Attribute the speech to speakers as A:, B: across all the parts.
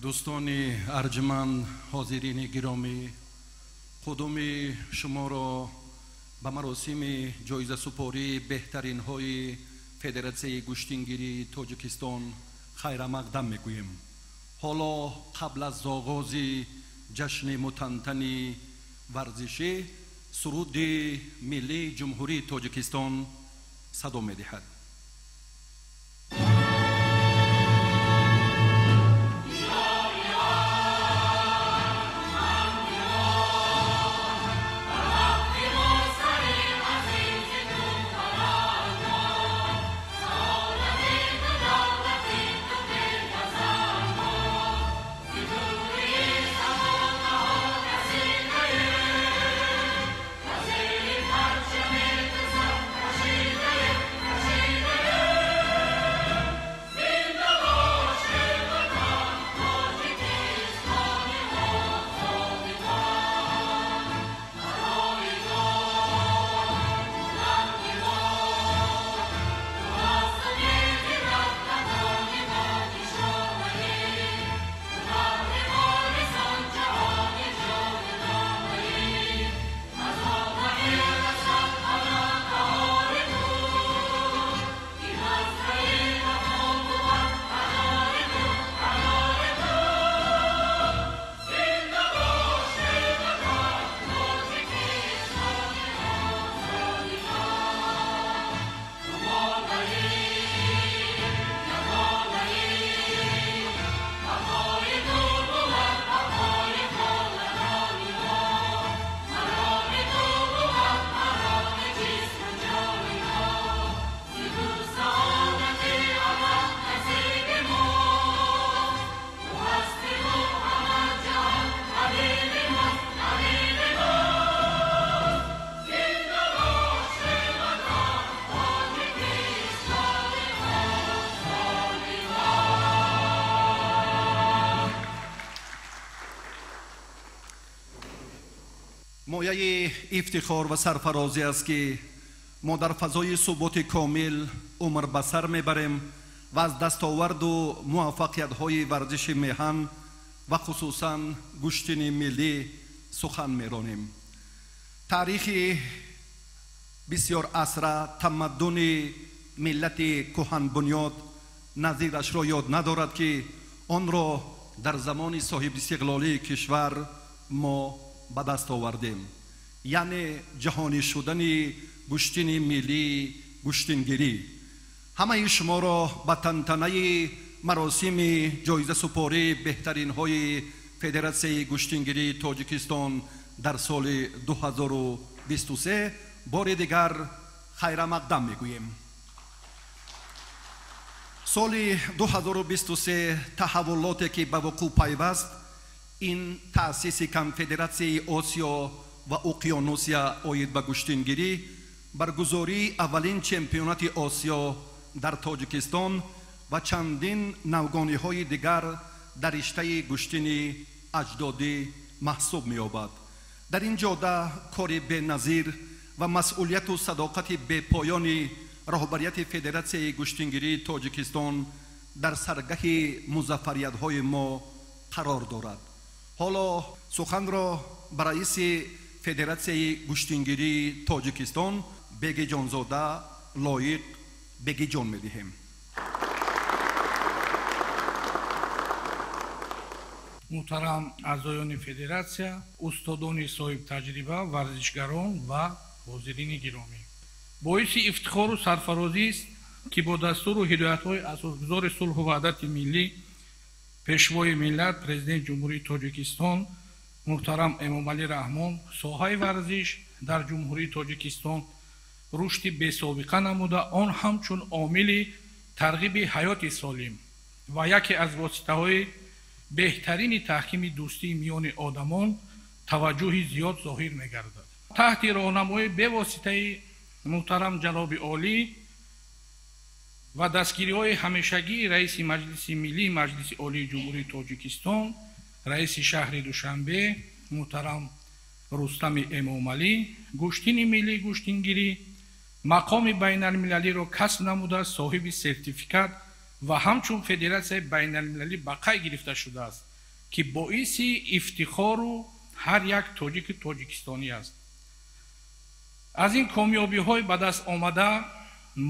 A: Дӯстони арҷманд, ҳозирини гиромӣ, қудуми шуморо ба маросими ҷоизасупории беҳтаринҳои Федератсияи гӯштингирии Тоҷикистон хайрамақдам мегӯем. Ҳоло қабл аз оғози ҷашни мутантани варзишӣ суруди миллии Ҷумҳурии Тоҷикистон садо медиҳад. Мояи ифтихор ва сарфарозӣ аст, ки мо дар фазои суботи комил умр ба сар мебарем ва аз дастоварду муваффақиятҳои варзиши меҳан ва хусусан гӯштини миллӣ сухан меронем. Таърихи бисёр асра тамаддуни миллати кӯҳанбунёд назирашро ёд надорад, ки онро дар замони соҳибистиқлолии кишвар мо ба даст овардем, яъне ҷаҳонӣ шудани гӯштини миллии гӯштингирӣ. Ҳамаи шуморо ба тантанаи маросими ҷоизасупории беҳтаринҳои Федератсияи гӯштингирии Тоҷикистон дар соли 2023 бори дигар хайрамақдам мегӯем. Соли 2023 таҳаввулоте ки ба вуқӯъ пайваст, ин таъсиси Конфедератсияи Осиё ва Уқёнусия оид ба гӯштингирӣ, баргузории аввалин чемпионати Осиё дар Тоҷикистон ва чандин навгониҳои дигар дар риштаи гӯштини аҷдодӣ маҳсуб меёбад. Дар ин ҷода кори беназир ва масъулияту садоқати бепоёни роҳбарияти Федератсияи гӯштингирии Тоҷикистон дар саргаҳи музаффариятҳои мо қарор дорад. Ҳоло суханро ба раиси Федератсияи гӯштингирии Тоҷикистон Бегиҷонзода Лоиқ Бегиҷон медиҳем.
B: Муҳтарам аъзоёни федератсия, устодони соҳибтаҷриба, варзишгарон ва ҳозирини гиромӣ. Боиси ифтихору сарфарозист, ки бо дастуру ҳидоятҳои асосгузори сулҳу ваҳдати миллӣ, пешвои миллат, Президенти Ҷумҳурии Тоҷикистон муҳтарам Эмомалӣ Раҳмон соҳаи варзиш дар Ҷумҳурии Тоҷикистон рушди бесобиқа намуда, он ҳамчун омили тарғиби ҳаёти солим ва яке аз воситаҳои беҳтарини таҳкими дӯстии миёни одамон таваҷҷӯҳи зиёд зоҳир мегардад. Таҳти роҳнамоии бевоситаи муҳтарам ҷаноби олӣ ва дастгириҳои ҳамешагии раиси Маҷлиси Миллии Маҷлиси Олии Ҷумҳурии Тоҷикистон, раиси шаҳри Душанбе муҳтарам Рустами Эмомалӣ, гӯштини миллии гӯштингирӣ мақоми байналмилалиро касб намуда, соҳиби сертификат ва ҳамчун федератсияи байналмилалӣ ба қайд гирифта шудааст. ки боиси ифтихору ҳар як тоҷики тоҷикистонӣ аст. Аз ин комёбиҳои ба даст омада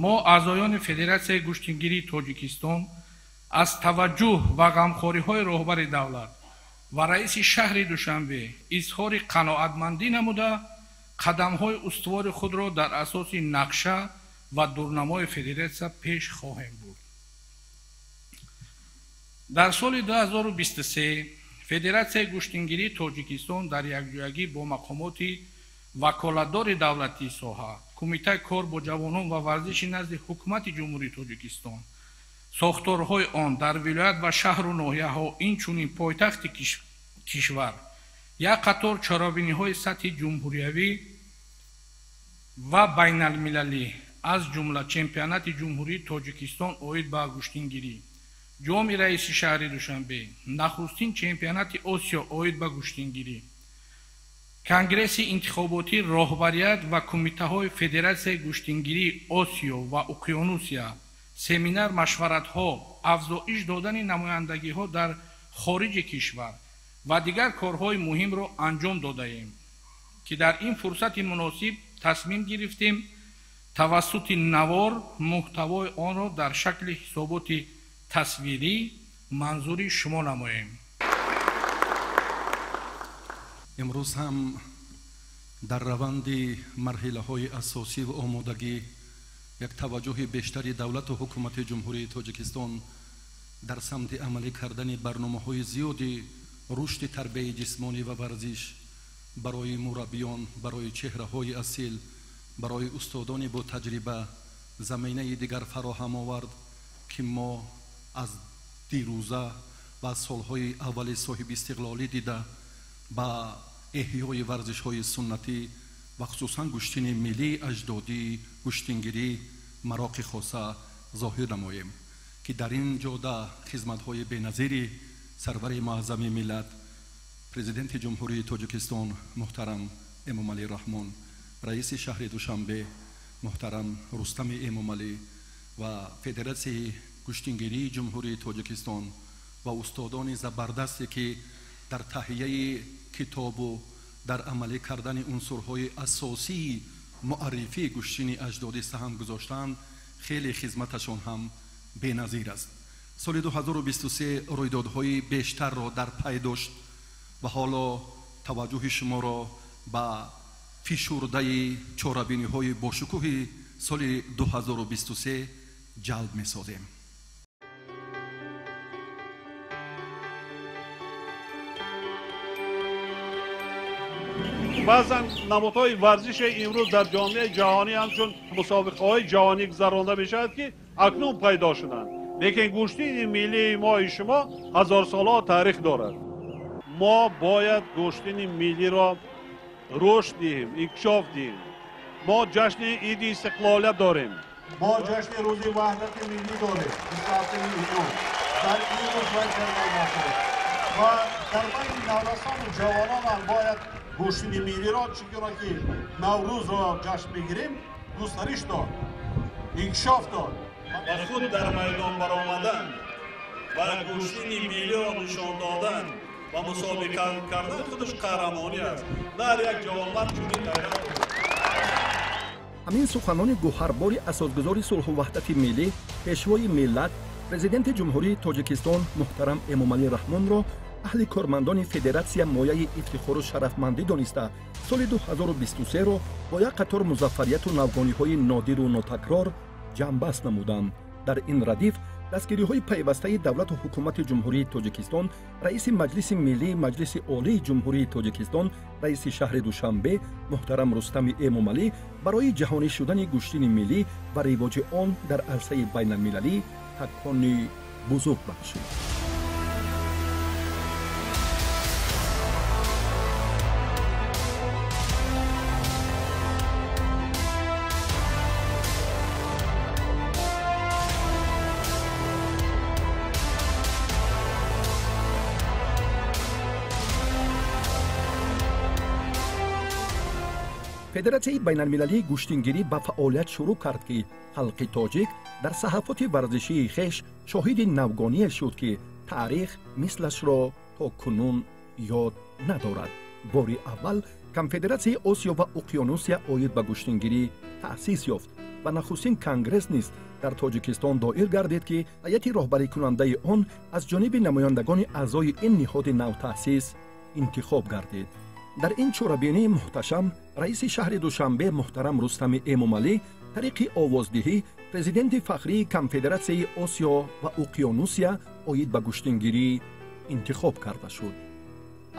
B: мо аъзоёни Федератсияи гӯштингирии Тоҷикистон аз таваҷҷӯҳ ва ғамхориҳои роҳбари давлат ва раиси шаҳри Душанбе изҳори қаноатмандӣ намуда, қадамҳои устувори худро дар асоси нақша ва дурнамои федератсия пеш хоҳем бурд. Дар соли 2023 Федератсияи гӯштингирии Тоҷикистон дар якҷоягӣ бо мақомоти ваколатдори давлатии соҳа, Кумитаи кор бо ҷавонон ва варзиши назди Ҳукумати Ҷумҳурии Тоҷикистон, сохторҳои он дар вилоят ва шаҳру ноҳияҳо, инчунин пойтахти кишвар як қатор чорабиниҳои сатҳи ҷумҳуриявӣ ва байналмилалӣ, аз ҷумла чемпионати Ҷумҳурии Тоҷикистон оид ба гӯштингирӣ, ҷоми раиси шаҳри Душанбе, нахустин чемпионати Осиё оид ба гӯштингирӣ, конгресси интихоботии роҳбарият ва кумитаҳои Федератсияи гӯштингирии Осиё ва Уқёнусия, семинар машваратҳо, афзоиш додани намояндагиҳо дар хориҷи кишвар ва дигар корҳои муҳимро анҷом додаем, ки дар ин фурсати муносиб тасмим гирифтем тавассути навор муҳтавои онро дар шакли ҳисоботи тасвирӣ манзури шумо намоем.
A: Имрӯз ҳам дар раванди марҳилаҳои асосӣ ва омодагӣ як таваҷҷӯҳи бештари давлату ҳукумати Ҷумҳурии Тоҷикистон дар самти амалӣ кардани барномаҳои зиёди рушди тарбияи ҷисмонӣ ва варзиш барои мураббиён, барои чеҳраҳои асил, барои устодони бо таҷриба заминаи дигар фароҳам овард, ки мо аз дирӯза ва аз солҳои аввали соҳиби истиқлолӣ дида ба эҳёи варзишҳои суннатӣ ва хусусан гӯштини миллии аҷдодӣ, гӯштингирӣ мароқи хоса зоҳир намоем, ки дар ин ҷода хизматҳои беназири сарвари муаззами миллат, президенти Ҷумҳурии Тоҷикистон муҳтарам Эмомалӣ Раҳмон, раиси шаҳри Душанбе муҳтарам Рустами Эмомалӣ ва Федератсияи гӯштингирии Ҷумҳурии Тоҷикистон ва устодони забардасте, ки дар таҳияи китобу дар амалӣ кардани унсурҳои асосии муаррифии гӯштини аҷдодӣ саҳм гузоштанд, хеле хизматашон ҳам беназир аст. Соли 2023 рӯйдодҳои бештарро дар пай дошт ва ҳоло таваҷҷӯҳи шуморо ба фишурдаи чорабиниҳои бошукӯҳи соли 2023 ҷалб месозем.
C: Баъзан намудҳои варзиши имрӯз дар ҷомеаи ҷаҳонӣ ҳамчун мусобиқаҳои ҷаҳонӣ гузаронда мешавад, ки акнун пайдо шуданд. Лекин гӯштини миллии мои шумо ҳазорсолаҳо таърих дорад. Мо бояд гӯштини миллиро рушд диҳем, инкишоф диҳем. Мо ҷашни иди истиқлолият дорем.
D: Мо ҷашни рӯзи ваҳдати миллӣ дорем, 27 июн. Дар ин рӯз бояд ва дар байни наврасону ҷавонон ҳам бояд гӯштини миллиро, чунки ки Наврӯзро ҷашн мегирем, густариш дод, инкишоф дод.
E: Ба худ дар майдон баромадан ва гӯштини миллиро нишон додан ва мусобиқа кардан худаш қаҳрамонӣ аст. Дар як ҷавонмард чунин ғайрат дорад.
A: Ҳамин суханони гӯҳарбори асосгузори сулҳу ваҳдати миллӣ, пешвои миллат, президенти Ҷумҳурии Тоҷикистон муҳтарам Эмомалӣ Раҳмонро аҳли кормандони федератсия мояи ифтихору шарафмандӣ дониста, соли 2023-ро бо як қатор музаффарияту навгониҳои нодиру нотакрор ҷамъбаст намуданд. Дар ин радиф дастгириҳои пайвастаи давлату ҳукумати Ҷумҳурии Тоҷикистон, раиси Маҷлиси Миллии Маҷлиси Олии Ҷумҳурии Тоҷикистон, раиси шаҳри Душанбе муҳтарам Рустами Эмомалӣ барои ҷаҳонӣ шудани гӯштини миллӣ ва ривоҷи он дар арсаи байналмилалӣ такони бузург бахшид. Федератсияи байналмилалии гӯштингирӣ ба фаъолият шурӯъ кард, ки халқи тоҷик дар саҳафоти варзишии хеш шоҳиди навгоние шуд, ки таърих мислашро то кунун ёд надорад. Бори аввал Конфедератсияи Осиё ва Уқёнусия оид ба гӯштингирӣ таъсис ёфт ва нахустин конгресс низ дар Тоҷикистон доир гардид, ки ҳайати роҳбарикунандаи он аз ҷониби намояндагони аъзои ин ниҳоди навтаъсис интихоб гардид. Дар ин чорабинии муҳташам раиси шаҳри Душанбе муҳтарам Рустами Эмомалӣ тариқи овоздиҳӣ президенти фахрии Конфедератсияи Осиё ва Уқёнусия оид ба гӯштингирӣ интихоб карда шуд.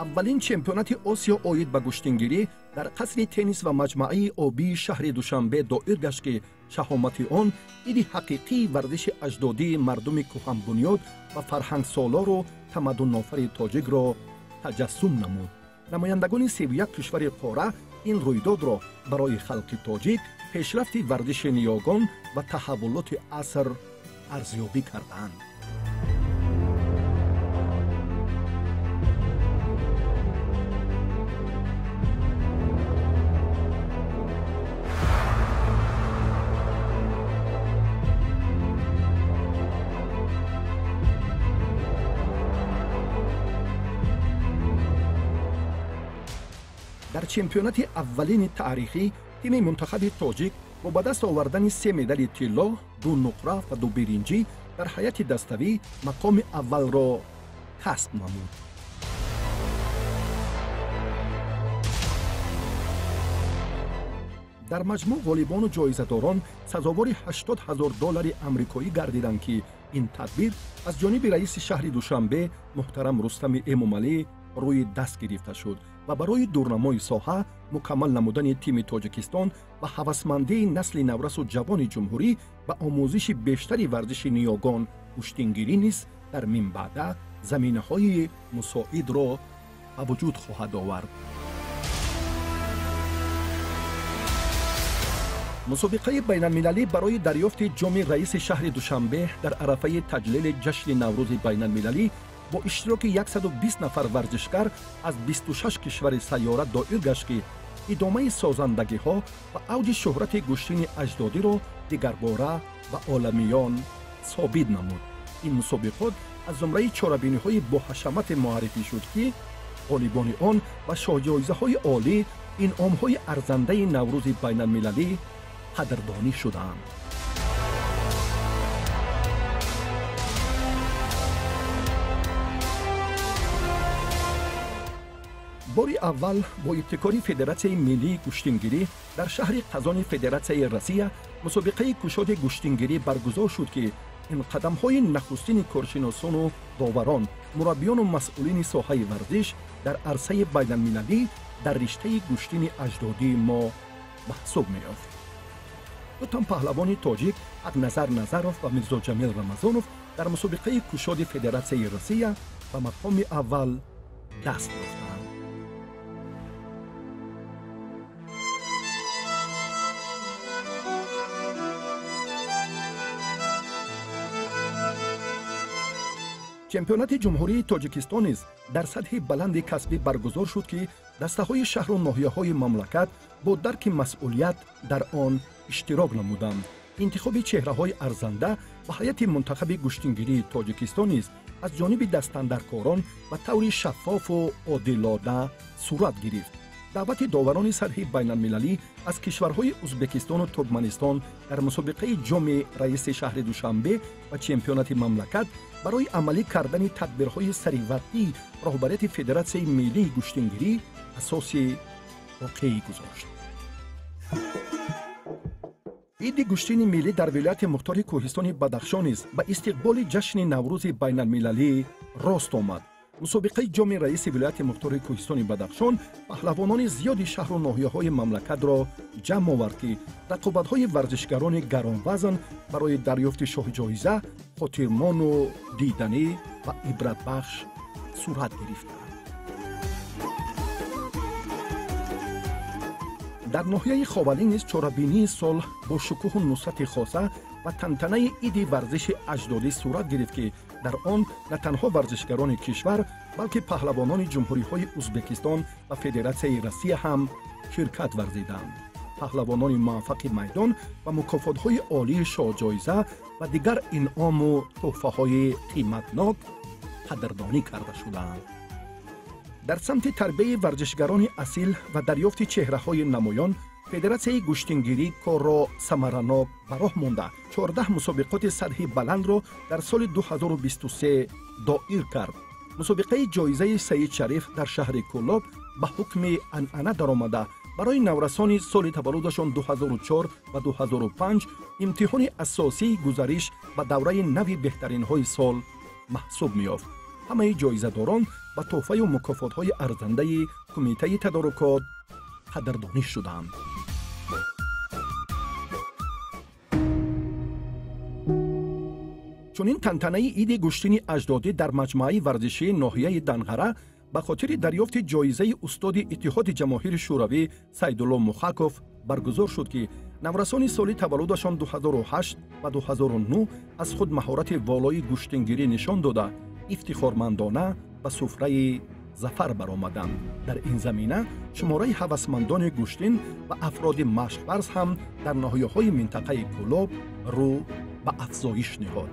A: Аввалин чемпионати Осиё оид ба гӯштингирӣ дар қасри теннис ва маҷмаъаи обии шаҳри Душанбе доир гашт, ки шаҳомати он иди ҳақиқии варзиши аҷдодии мардуми кӯҳанбунёд ва фарҳангсолору тамаддунофари тоҷикро таҷассум намуд. Намояндагони 31 кишвари қора ин рӯйдодро барои халқи тоҷик пешрафти варзиши ниёгон ва таҳаввулоти аср арзёбӣ карданд. Дар чемпионати аввалини таърихӣ тими мунтахаби тоҷик бо ба даст овардани 3 медали тилло, 2 нуқра ва 2 биринҷӣ дар ҳайати даставӣ мақоми аввалро касб намуд. Дар маҷмӯъ ғолибону ҷоизадорон сазовори 80 000 доллари амрикоӣ гардиданд, ки ин тадбир аз ҷониби раиси шаҳри Душанбе муҳтарам Рустами Эмомалӣ рӯи даст гирифта шуд ва барои дурнамои соҳа, мукаммал намудани тими Тоҷикистон ва ҳавасмандии насли наврасу ҷавони ҷумҳурӣ ба омӯзиши бештари варзиши ниёгон гӯштингирӣ низ дар минбаъда заминаҳои мусоидро ба вуҷуд хоҳад овард. Мусобиқаи байналмилалӣ барои дарёфти ҷоми раиси шаҳри Душанбе дар арафаи таҷлили ҷашни Наврӯзи байналмилалӣ бо иштироки 120 нафар варзишгар аз 26 кишвари сайёра доир гашт, ки идомаи созандагиҳо ва авҷи шӯҳрати гӯштини аҷдодиро дигарбора ба оламиён собит намуд. Ин мусобиқот аз зумраи чорабиниҳои боҳашамате муаррифӣ шуд, ки ғолибони он ва шоҳҷоизаҳои олӣ, инъомҳои арзандаи Наврӯзи байналмилалӣ қадрдонӣ шуданд. Бори аввал бо ибтикори Федератсияи миллии гӯштингирӣ дар шаҳри Қазони Федератсияи Россия мусобиқаи кушоди гӯштингирӣ баргузор шуд, ки ин қадамҳои нахустини коршиносону доварон, мураббиёну масъулини соҳаи варзиш дар арсаи байналмилалӣ дар риштаи гӯштини аҷдодии мо маҳсуб меёфт. Ду тан паҳлавони тоҷик Ҳақназар Назаров ва Мирзоҷамил Рамазонов дар мусобиқаи кушоди Федератсияи Россия ба мақоми аввал даст ёфтанд. Чемпионати Ҷумҳурии Тоҷикистон низ дар сатҳи баланди касбӣ баргузор шуд, ки дастаҳои шаҳру ноҳияҳои мамлакат бо дарки масъулият дар он иштирок намуданд. Интихоби чеҳраҳои арзанда ва ҳайати мунтахаби гӯштингирии Тоҷикистон низ аз ҷониби дастандаркорон ба таври шаффофу одилона сурат гирифт. Даъвати доварони сатҳи байналмилалӣ аз кишварҳои Узбекистону Туркманистон дар мусобиқаи ҷоми раиси шаҳри Душанбе ва чемпионати мамлакат барои амалӣ кардани тадбирҳои саривақтии роҳбарияти Федератсияи миллии гӯштингирӣ асоси воқеӣ гузошт. Иди гӯштини миллӣ дар вилояти мухтори кӯҳистони Бадахшон низ ба истиқболи ҷашни Наврӯзи байналмилалӣ рост омад. Мусобиқаи ҷоми раиси вилояти мухтори кӯҳистони Бадахшон паҳлавонони зиёди шаҳру ноҳияҳои мамлакатро ҷамъ овард, ки рақобатҳои варзишгарони гаронвазн барои дарёфти шоҳҷоиза хотирмону диданӣ ва ибратбахш сурат гирифтанд. Дар ноҳияи Ховалӣ низ чорабинии сол бо шукӯҳу нусрати хоса ва тантанаи иди варзиши аҷдодӣ сурат гирифт, ки дар он на танҳо варзишгарони кишвар, балки паҳлавонони ҷумҳуриҳои Узбекистон ва Федератсияи Россия ҳам ширкат варзиданд. Паҳлавонони муваффақи майдон ба мукофотҳои олии шоҳҷоиза ва дигар инъому тӯҳфаҳои қиматнок қадрдонӣ карда шуданд.
F: Дар самти тарбияи варзишгарони асил ва дарёфти чеҳраҳои намоён федератсияи гӯштингирӣ корро самаранок ба роҳ монда, 14 мусобиқоти сатҳи баландро дар соли 2023 доир кард. Мусобиқаи ҷоизаи Саид Шариф дар шаҳри Кӯлоб ба ҳукми анъана даромада, барои наврасони соли таваллудашон 2004 ва 2005 имтиҳони асосии гузариш ба давраи нави беҳтаринҳои сол маҳсуб меёфт. Ҳамаи ҷоизадорон ба тӯҳфаю мукофотҳои арзандаи кумитаи тадорукот қадрдонӣ шуданд. Чунин тантанаи иди гӯштини аҷдодӣ дар маҷмӯаи варзишии ноҳияи Данғара ба хотири дарёфти ҷоизаи устоди Иттиҳоди Ҷамоҳири Шӯравӣ Сайдулло Мухаков баргузор шуд, ки наврасони соли таваллудашон 2008 ва 2009 аз худ маҳорати волои гӯштингирӣ нишон дода, ифтихормандона ба суфраи зафар баромаданд. Дар ин замина шумораи ҳавасмандони гӯштин ва афроди машқварз ҳам дар ноҳияҳои минтақаи Кӯлоб рӯ ба афзоиш ниҳод.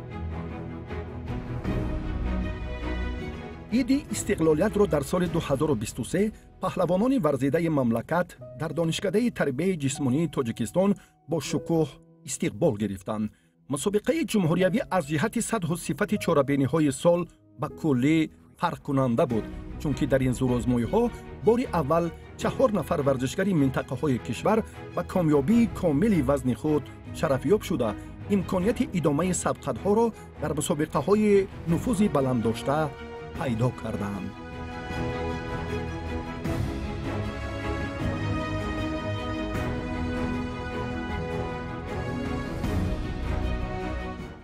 F: Иди истиқлолиятро дар соли 2023 паҳлавонони варзидаи мамлакат дар Донишкадаи тарбияи ҷисмонии Тоҷикистон бо шукӯҳ истиқбол гирифтанд. Мусобиқаи ҷумҳуриявӣ аз ҷиҳати сатҳу сифати чорабиниҳои сол ба куллӣ фарқкунанда буд, чунки дар ин зӯрозмоиҳо бори аввал 4 нафар варзишгари минтақаҳои кишвар ба комёбии комили вазни худ шарафёб шуда, имконияти идомаи сабқатҳоро дар мусобиқаҳои нуфузи баланддошта пайдо карданд.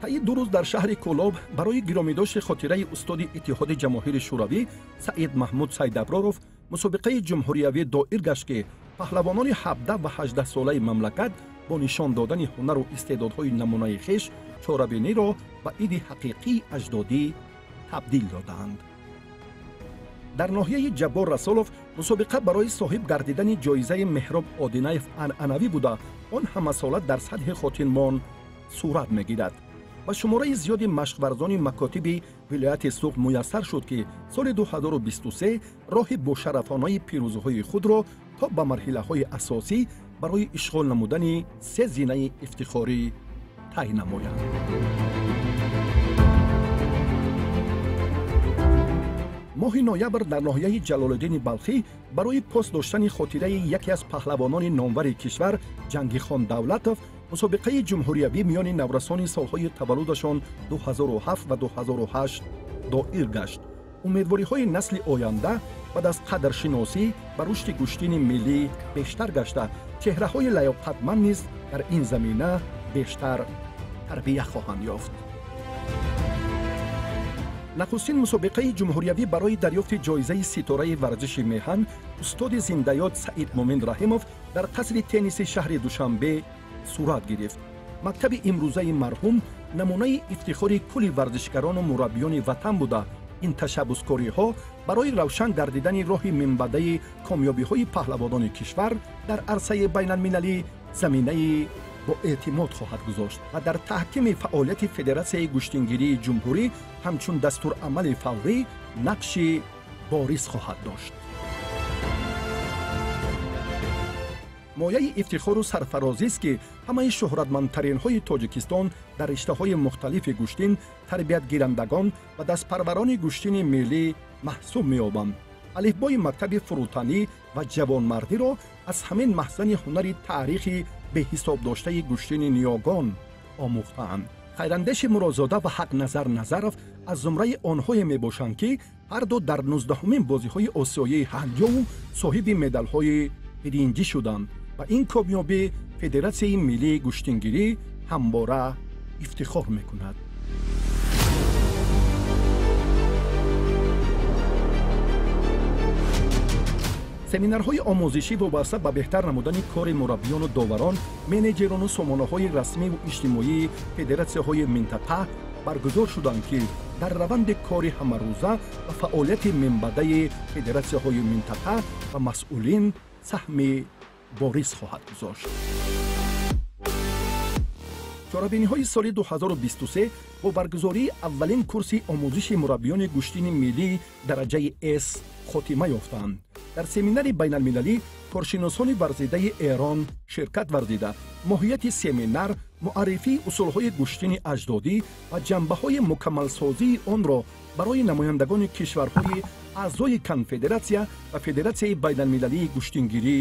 F: Таи 2 рӯз дар шаҳри Кӯлоб барои гиромидошти хотираи устоди Иттиҳоди Ҷамоҳири Шӯравӣ Саид Маҳмуд Сайдаброров мусобиқаи ҷумҳуриявӣ доир гашт, ки паҳлавонони 17 ва 18 солаи мамлакат бо нишон додани ҳунару истеъдодҳои намунаи хеш чорабиниро ба иди ҳақиқии аҷдодӣ табдил доданд. Дар ноҳияи Ҷаббор Расулов мусобиқа барои соҳиб гардидани ҷоизаи Меҳроб Одинаев анъанавӣ буда, он ҳамасола дар сатҳи хотинмон сурат мегирад. Ба шумораи зиёди машқварзони макотиби вилояти Суғд муяссар шуд, ки соли 2023 роҳи бошарафонаи пирӯзиҳои худро то ба марҳилаҳои асосӣ барои ишғол намудани 3 зинаи ифтихорӣ тай намоянд. Моҳи ноябр дар ноҳияи Ҷалолиддини Балхӣ барои пос доштани хотираи яке аз паҳлавонони номвари кишвар Ҷангихон Давлатов мусобиқаи ҷумҳуриявӣ миёни наврасони солҳои таваллудашон 2007 ва 2008 доир гашт. Умедвориҳои насли оянда баъд аз қадршиносӣ ба рушди гӯштини миллӣ бештар гашта, чеҳраҳои лаёқатманд низ дар ин замина бештар тарбия хоҳанд ёфт. Нахустин мусобиқаи ҷумҳуриявӣ барои дарёфти ҷоизаи ситораи варзиши меҳан устоди зиндаёд Саид Мумин Раҳимов дар қасри тенниси шаҳри Душанбе сурат гирифт. Мактаби имрӯзаи марҳум намунаи ифтихори кулли варзишгарону мураббиёни ватан буда, ин ташаббускориҳо барои равшан гардидани роҳи минбаъдаи комёбиҳои паҳлавонони кишвар дар арсаи байналмилалӣ заминаи боэътимод хоҳад гузошт ва дар таҳкими фаъолияти федератсияи гӯштингирии ҷумҳурӣ ҳамчун дастурамали фаврӣ нақши борис хоҳад дошт. Мояи ифтихору сарфарозист, ки ҳамаи шӯҳратмандтаринҳои Тоҷикистон дар риштаҳои мухталифи гӯштин тарбиятгирандагон ва дастпарварони гӯштини миллӣ маҳсуб меёбанд. Алифбои мактаби фурӯтанӣ ва ҷавонмардиро аз ҳамин маҳзани ҳунари таърихи беҳисобдоштаи гӯштини ниёгон омӯхтаанд. Хайрандеши Муродзода ва Ҳақназар Назаров аз зумраи онҳое мебошанд, ки ҳарду дар 19-умин бозиҳои осиёии Ҳанҷоу соҳиби медалҳои биринҷӣ шуданд ва ин комёбӣ федератсияи миллии гӯштингирӣ ҳамвора ифтихор мекунад. Семинарҳои омӯзишӣ вобаста ба беҳтар намудани кори мураббиёну доварон, менеҷерону сомонаҳои расмиву иҷтимоии федератсияҳои минтақа баргузор шуданд, ки дар раванди кори ҳамарӯза ва фаъолияти минбаъдаи федератсияҳои минтақа ва масъулин саҳми борис хоҳад гузошт. Чорабиниҳои соли 2023 бо баргузории аввалин курси омӯзиши мураббиёни гӯштини миллии дараҷаи С хотима ёфтанд. Дар семинари байналмилалӣ коршиносони варзидаи Эрон ширкат варзида, моҳияти семинар, муаррифии усулҳои гӯштини аҷдодӣ ва ҷанбаҳои мукаммалсозии онро барои намояндагони кишварҳои аъзои конфедератсия ва федератсияи байналмилалии гӯштингирӣ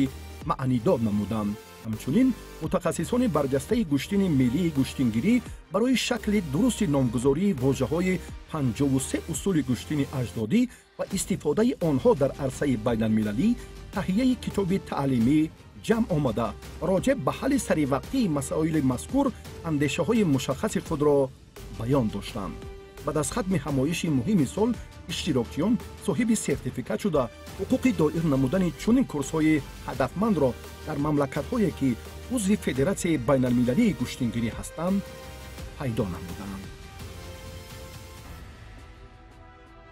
F: маънидод намуданд. Ҳамчунин мутахассисони барҷастаи гӯштини миллии гӯштингирӣ барои шакли дурусти номгузории вожаҳои 53 усули гӯштини аҷдодӣ ва истифодаи онҳо дар арсаи байналмилалӣ таҳияи китоби таълимӣ ҷамъ омада, роҷеъ ба ҳалли саривақтии масоили мазкур андешаҳои мушаххаси худро баён доштанд. Баъд аз хатми ҳамоиши муҳими сол иштирокчиён соҳиби сертификат шуда, ҳуқуқи доир намудани чунин курсҳои ҳадафмандро дар мамлакатҳое ки узви федератсияи байналмилалии гӯштингирӣ ҳастанд пайдо намуданд.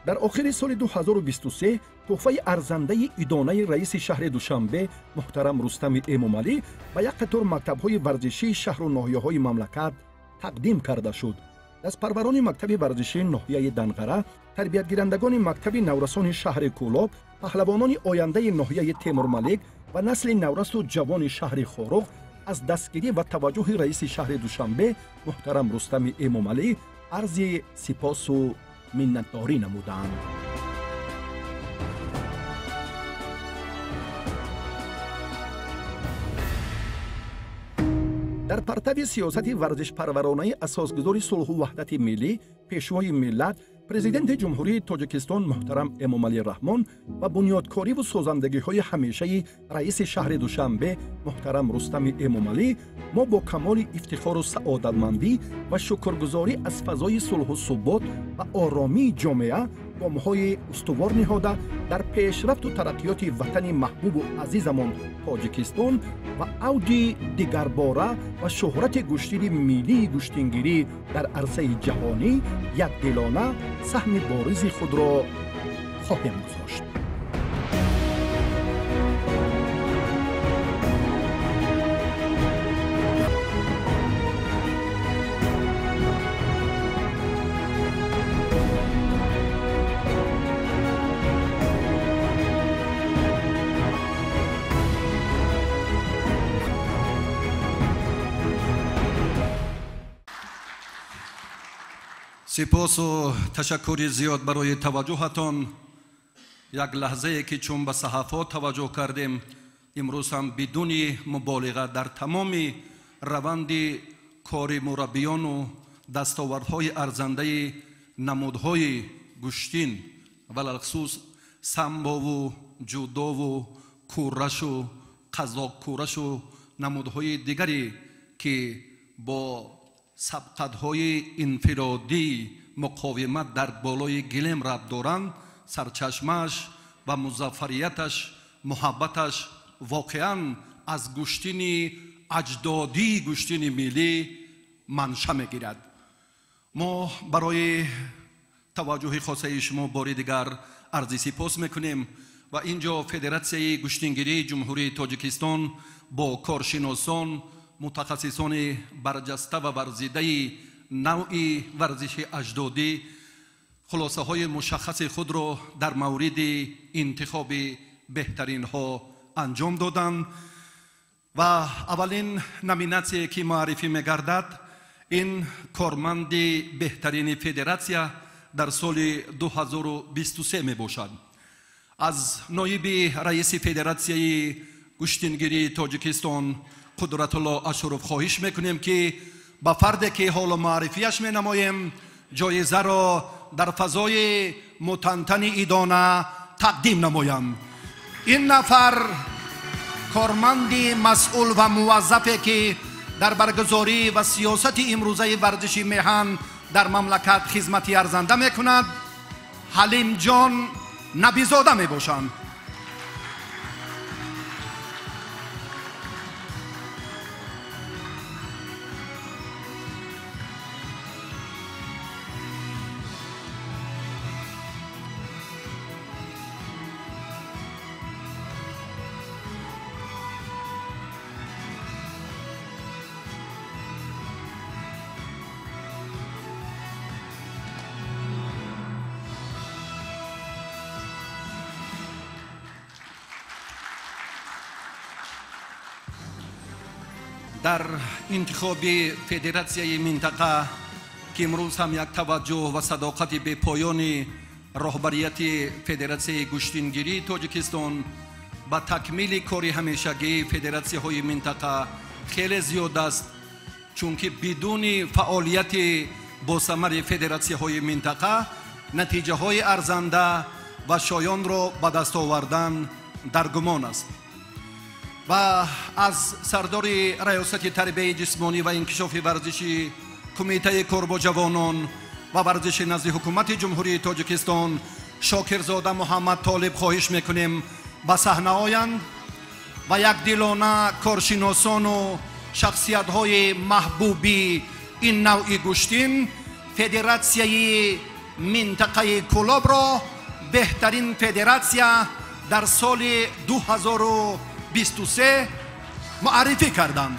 F: Дар охири соли 2023 тӯҳфаи арзандаи идонаи раиси шаҳри Душанбе муҳтарам Рустами Эмомалӣ ба як қатор мактабҳои варзишии шаҳру ноҳияҳои мамлакат тақдим карда шуд. Дастпарварони мактаби варзишии ноҳияи Данғара, тарбиятгирандагони мактаби наврасони шаҳри Кӯлоб, паҳлавонони ояндаи ноҳияи Темурмалик ва насли наврасу ҷавони шаҳри Хоруғ аз дастгирӣ ва таваҷҷӯҳи раиси шаҳри Душанбе муҳтарам Рустами Эмомалӣ арзи сипосу миннатдорӣ намуданд. Дар партави сиёсати варзишпарваронаи асосгузори сулҳу ваҳдати миллӣ, пешвои миллат, президенти Ҷумҳурии Тоҷикистон муҳтарам Эмомалӣ Раҳмон ва бунёдкориву созандагиҳои ҳамешаи раиси шаҳри Душанбе муҳтарам Рустами Эмомалӣ мо бо камоли ифтихору саодатмандӣ ва шукргузорӣ аз фазои сулҳу субот ва оромии ҷомеа гомҳои устувор ниҳода дар пешрафту тараққиёти ватани маҳбубу азизамон Тоҷикистон ва авҷи дигарбора ва шӯҳрати гӯштини миллии гӯштингирӣ дар арсаи ҷаҳонӣ якдилона саҳми боризи худро хоҳем гузошт.
A: Сипосу ташаккури зиёд барои таваҷҷӯҳатон. Як лаҳзае ки чун ба саҳафҳо таваҷҷӯҳ кардем, имрӯз ҳам бидуни муболиға дар тамоми раванди кори мураббиёну дастовардҳои арзандаи намудҳои гӯштин, валалхусус самбову ҷудову кӯрашу қазоқкӯрашу намудҳои дигаре ки бо сабқатҳои инфиродии муқовимат дар болои гилем рабт доранд, сарчашмааш ва музаффарияташ, муҳаббаташ воқеан аз гӯштини аҷдодии гӯштини миллӣ манша мегирад. Мо барои таваҷҷӯҳи хосаи шумо бори дигар арзи сипос мекунем ва инҷо Федератсияи гӯштингирии Ҷумҳурии Тоҷикистон бо коршиносон, мутахассисони барҷаста ва варзидаи навъи варзиши аҷдодӣ хулосаҳои мушаххаси худро дар мавриди интихоби беҳтаринҳо анҷом доданд ва аввалин номинатсие ки муаррифӣ мегардад ин корманди беҳтарини федератсия дар соли 2023 мебошад. Аз ноиби раиси федератсияи гӯштингирии Тоҷикистон Қудратулло Ашуров хоҳиш мекунем ки ба фарде ки ҳоло муаррифиаш менамоем ҷоизаро дар фазои мутантани идона тақдим намоям. Ин нафар корманди масъул ва муваззафе ки дар баргузорӣ ва сиёсати имрӯзаи варзиши меҳан дар мамлакат хизмати арзанда мекунад, Ҳалимҷон Набизода мебошанд. Дар интихоби федератсияи минтақа, ки имрӯз ҳам як таваҷҷӯҳ ва садоқати бепоёни роҳбарияти федератсияи гӯштингирии Тоҷикистон ба такмили кори ҳамешагии федератсияҳои минтақа хеле зиёд аст, чунки бидуни фаъолияти босамари федератсияҳои минтақа натиҷаҳои арзанда ва шоёнро ба даст овардан дар гумон аст. Ва аз сардори раёсати тарбияи ҷисмонӣ ва инкишофи варзиши Кумитаи кор бо ҷавонон ва варзиши назди ҳукумати Ҷумҳурии Тоҷикистон Шокирзода Муҳаммад Толиб хоҳиш мекунем ба саҳна оянд ва якдилона коршиносону шахсиятҳои маҳбуби ин навъи гӯштин федератсияи минтақаи Кӯлобро беҳтарин федератсия дар соли 2023 муаррифӣ карданд.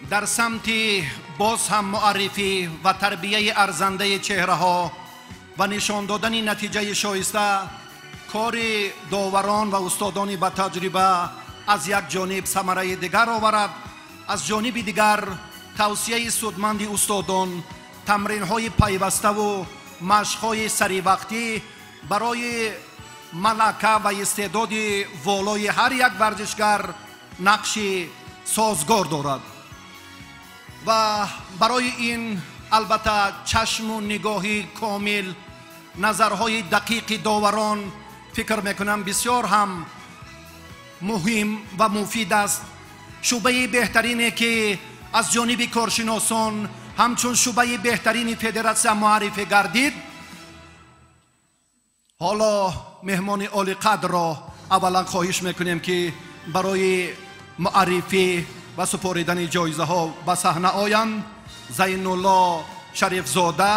A: Дар самти боз ҳам муаррифӣ ва тарбияи арзандаи чеҳраҳо ва нишон додани натиҷаи шоиста, кори доварон ва устодони ба таҷриба аз як ҷониб самараи дигар оварад, аз ҷониби дигар тавсияи судманди устодон, тамринҳои пайваставу машқҳои саривақтӣ барои малака ва истеъдоди волои ҳар як варзишгар нақши созгор дорад. Ва барои ин албатта чашму нигоҳи комил, назарҳои дақиқи доварон фикр мекунам бисёр ҳам муҳим ва муфид аст. Шӯъбаи беҳтарине ки аз ҷониби коршиносон ҳамчун шӯъбаи беҳтарини федератсия муаррифӣ гардид, ҳоло меҳмони олиқадрро аввалан хоҳиш мекунем ки барои муаррифӣ ва супоридани ҷоизаҳо ба саҳна оянд. Зайнулло Шарифзода,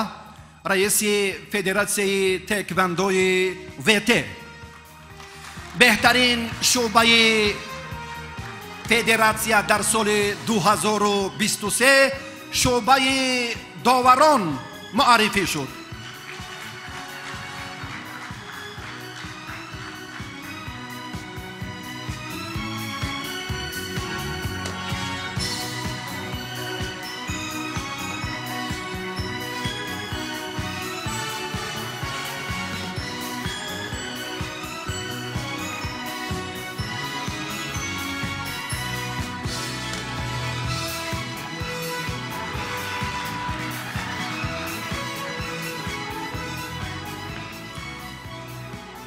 A: раиси федератсияи теквандои ВТ. Беҳтарин шӯъбаи федератсия дар соли 2023 шӯъбаи доварон муаррифӣ шуд.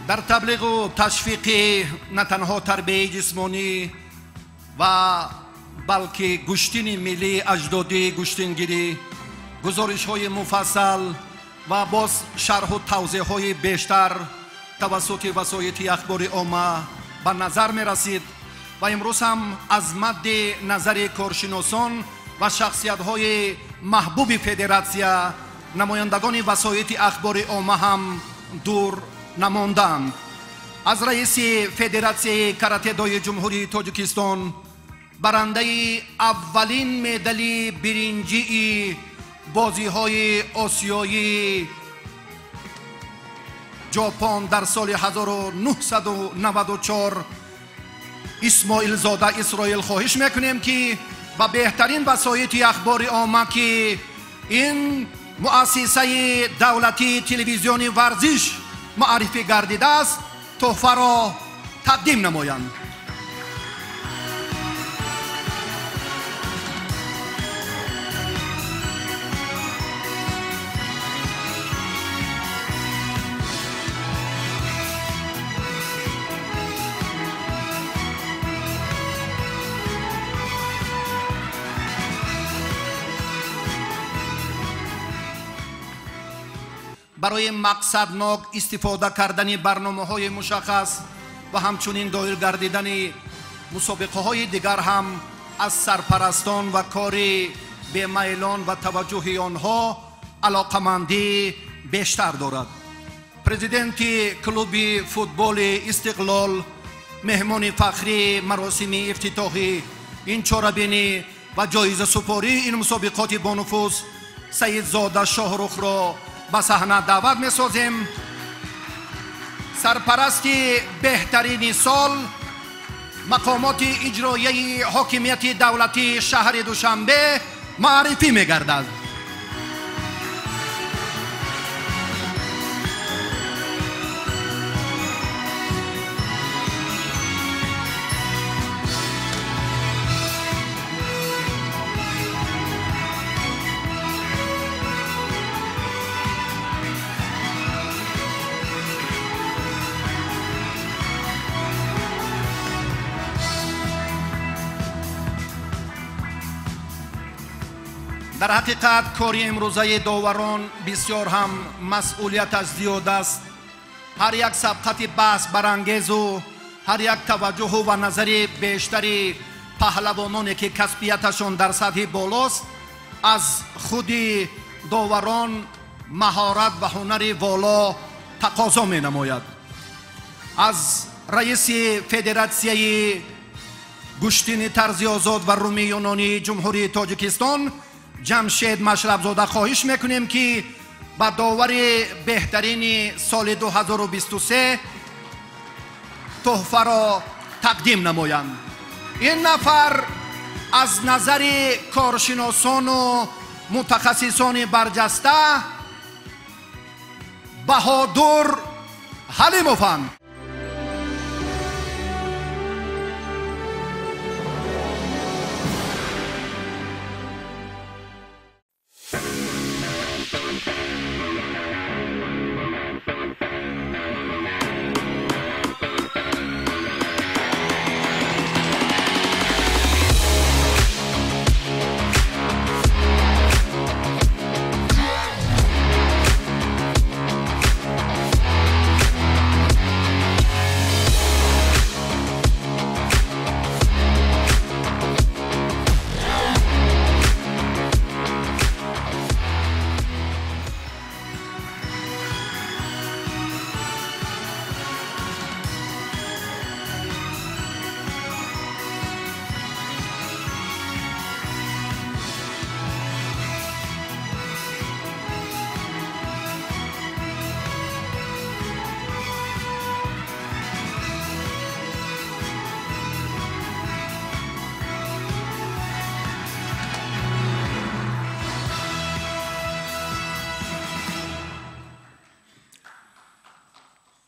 A: Дар таблиғу ташвиқи на танҳо тарбияи ҷисмонӣ ва балки гӯштини миллии аҷдодӣ гӯштингирӣ, гузоришҳои муфассал ва боз шарҳу тавзеҳҳои бештар тавассути васоити ахбори омма ба назар мерасид ва имрӯз ҳам аз мадди назари коршиносон ва шахсиятҳои маҳбуби федератсия намояндагони васоити ахбори омма ҳам дур намонданд. Аз раиси федератсияи каратедои Ҷумҳурии Тоҷикистон, барандаи аввалин медали биринҷии бозиҳои осиёии Ҷопон дар соли 1994 Исмоилзода Исроил хоҳиш мекунем ки ба беҳтарин васоити ахбори омма, ки ин муассисаи давлатии телевизиони варзиш муаррифӣ гардидааст, тӯҳфаро тақдим намоянд. Барои мақсаднок истифода кардани барномаҳои мушаххас ва ҳамчунин доир гардидани мусобиқаҳои дигар ҳам аз сарпарастон ва кори бемайлон ва таваҷҷӯҳи онҳо алоқамандӣ бештар дорад. Президенти клуби футболи Истиқлол, меҳмони фахрии маросими ифтитоҳӣ ин чорабинӣ ва ҷоизасупории ин мусобиқоти бонуфуз Саидзода Шоҳрухро ба саҳна даъват месозем. Сарпарасти беҳтарини сол мақомоти иҷроияи ҳокимияти давлатии шаҳри Душанбе маърифӣ мегардад. Дар ҳақиқат кори имрӯзаи доварон бисёр ҳам масъулияташ зиёд аст. Ҳар як сабқати баҳс барангезу ҳар як таваҷҷӯҳу ва назари бештари паҳлавононе ки касбияташон дар сатҳи болост, аз худи доварон маҳорат ва ҳунари воло тақозо менамояд. Аз раиси федератсияи гӯштини тарзи озод ва румии юнонии Ҷумҳурии Тоҷикистон Ҷамшед Машрабзода хоҳиш мекунем, ки ба довари беҳтарини соли 2023 тӯҳфаро тақдим намоянд. Ин нафар аз назари коршиносону мутахассисони барҷаста Баҳодур Ҳалимованд.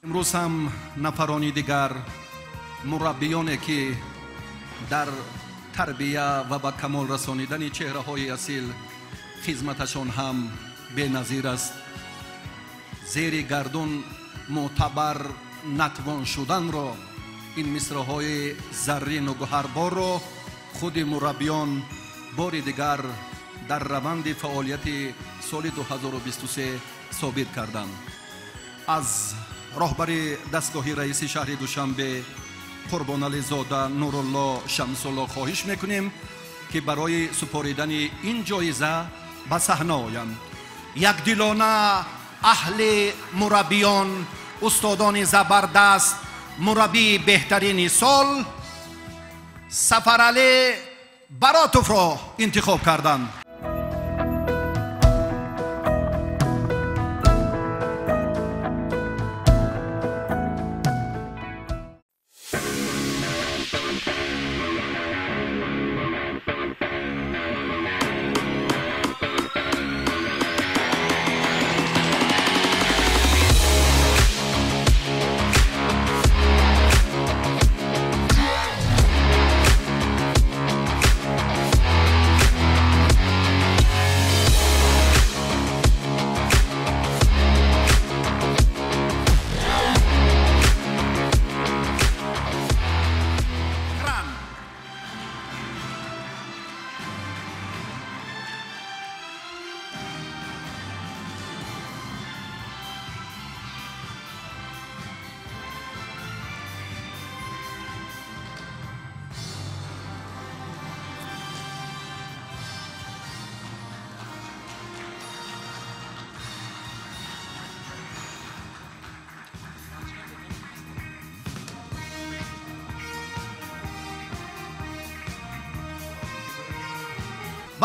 A: Имрӯз ҳам нафарони дигар, мураббиёне ки дар тарбия ва ба камол расонидани чеҳраҳои асил хизматашон ҳам беназир аст, зери гардун мӯътабар натвон шуданро, ин мисраҳои заррину гуҳарборро худи мураббиён бори дигар дар раванди фаъолияти соли 2023 собит карданд. Аз роҳбари дастгоҳи раиси шаҳри Душанбе Қурбонализода Нурулло Шамсулло хоҳиш мекунем, ки барои супоридани ин ҷоиза ба саҳна оянд. Якдилона аҳли мураббиён, устодони забардаст, мураббии беҳтарини сол Сафаралӣ Баротовро интихоб карданд.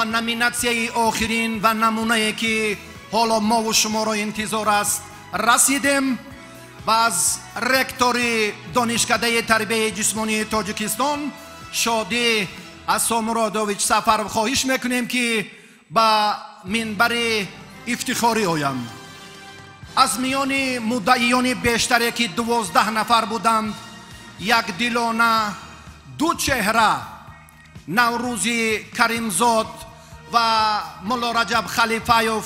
G: Ба номинатсияи охирин ва намунае ки ҳоло мову шуморо интизор аст расидем ва аз ректори Донишкадаи тарбияи ҷисмонии Тоҷикистон Шодӣ Асомуродович Сафаров хоҳиш мекунем, ки ба минбари ифтихорӣ оянд. Аз миёни муддаиёни бештаре, ки 12 нафар буданд, якдилона ду чеҳра, Наврӯзи Каримзод ва Муллораҷаб Халифаев,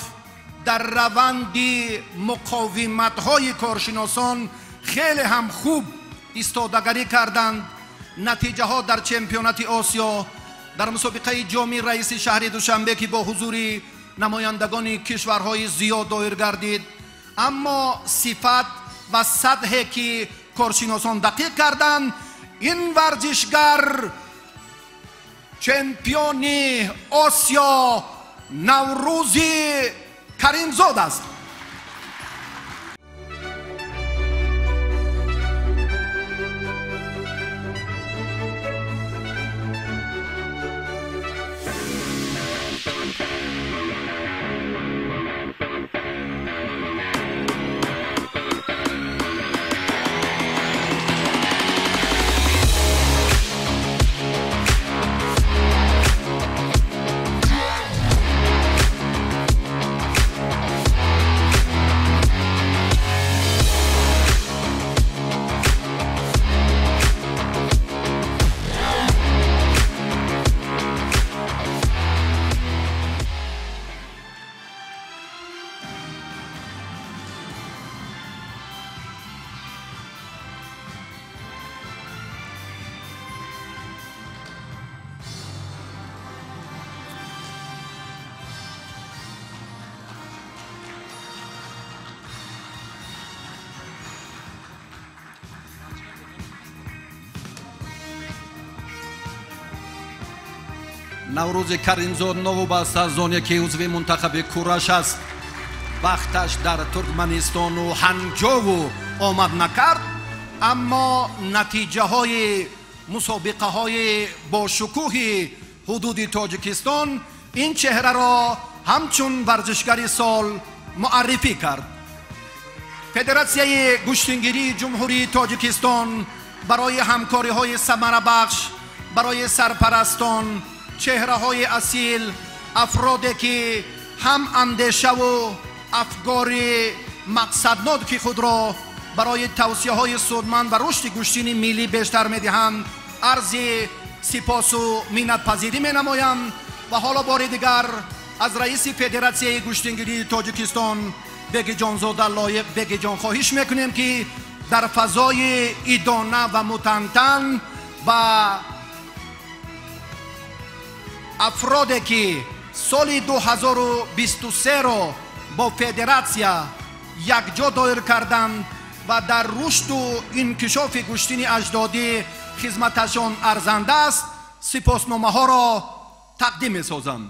G: дар раванди муқовиматҳои коршиносон хеле ҳам хуб истодагарӣ карданд. Натиҷаҳо дар чемпионати Осиё, дар мусобиқаи ҷоми раиси шаҳри Душанбе, ки бо ҳузури намояндагони кишварҳои зиёд доир гардид, аммо сифат ва сатҳе ки коршиносон дақиқ карданд, ин варзишгар чемпиони Осиё Наврӯзи Каримзод аст. Наврӯзи Каримзод новобаста аз оне ки узви мунтахаби кураш аст, вақташ дар Туркманистону Ҳанҷову омад накард, аммо натиҷаҳои мусобиқаҳои бошукӯҳи ҳудуди Тоҷикистон ин чеҳраро ҳамчун варзишгари сол муаррифӣ кард. Федератсияи гӯштингирии Ҷумҳурии Тоҷикистон барои ҳамкориҳои самарабахш, барои сарпарастон, чеҳраҳои асил, афроде ки ҳам андешаву афкори мақсадноки худро барои тавсияҳои судманд ва рушди гӯштини миллӣ бештар медиҳанд, арзи сипосу миннатпазирӣ менамоям. Ва ҳоло бори дигар аз раиси Федератсияи гӯштингирии Тоҷикистон Бегиҷонзода Лоиқ Бегиҷон хоҳиш мекунем, ки дар фазои идона ва мутантан ба афроде ки соли 2023-ро бо федератсия якҷо доир карданд ва дар рушду инкишофи гӯштини аҷдодӣ хизматашон арзанда аст, сипосномаҳоро тақдим месозам.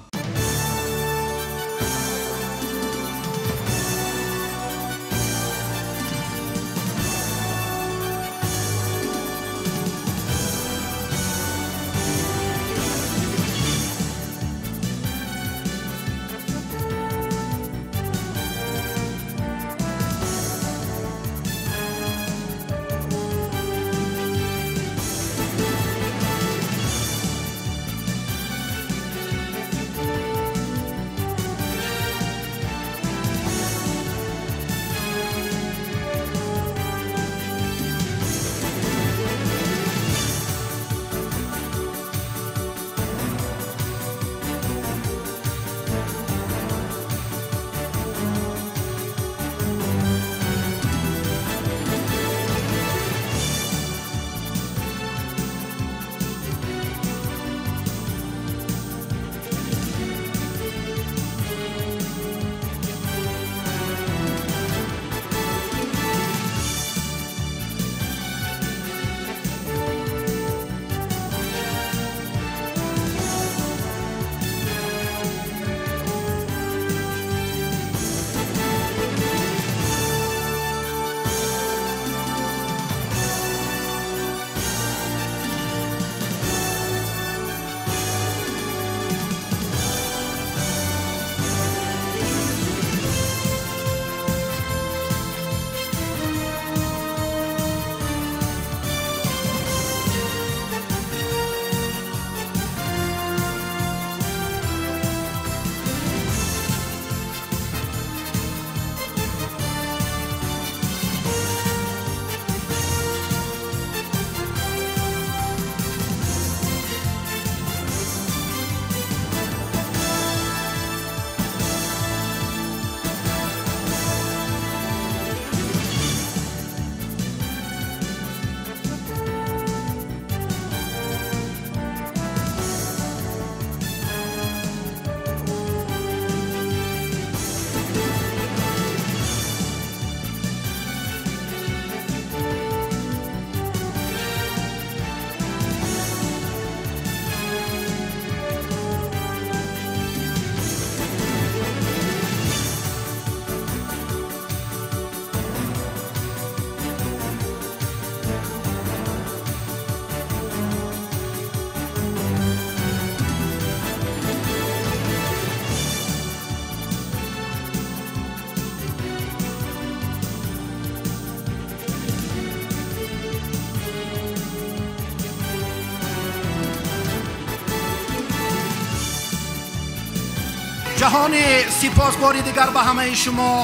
G: Ҷаҳони сипос бори дигар ба ҳамаи шумо,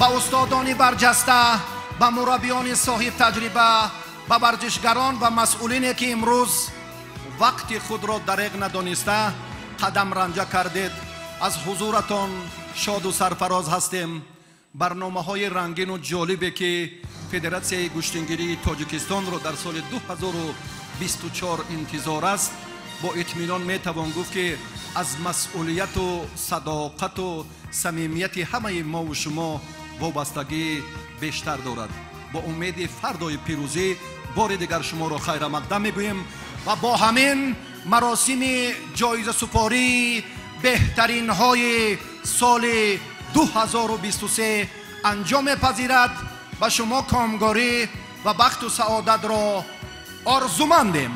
G: ба устодони барҷаста, ба мураббиёни соҳиб таҷриба, ба варзишгарон ва масъулине ки имрӯз вақти худро дареғ надониста қадам ранҷа кардед. Аз ҳузуратон шоду сарфароз ҳастем. Барномаҳои рангину ҷолибе ки Федератсияи гӯштингирии Тоҷикистонро дар соли 2024 интизор аст, бо итминон метавон гуфт ки аз масъулияту садоқату самимияти ҳамаи мову шумо вобастагӣ бештар дорад. Бо умеди фардои пирӯзӣ бори дигар шуморо хайрамақдам мегӯем ва бо ҳамин маросими ҷоизасупории беҳтаринҳои соли 2023 анҷом мепазирад. Ба шумо комгорӣ ва бахту саодатро орзумандем.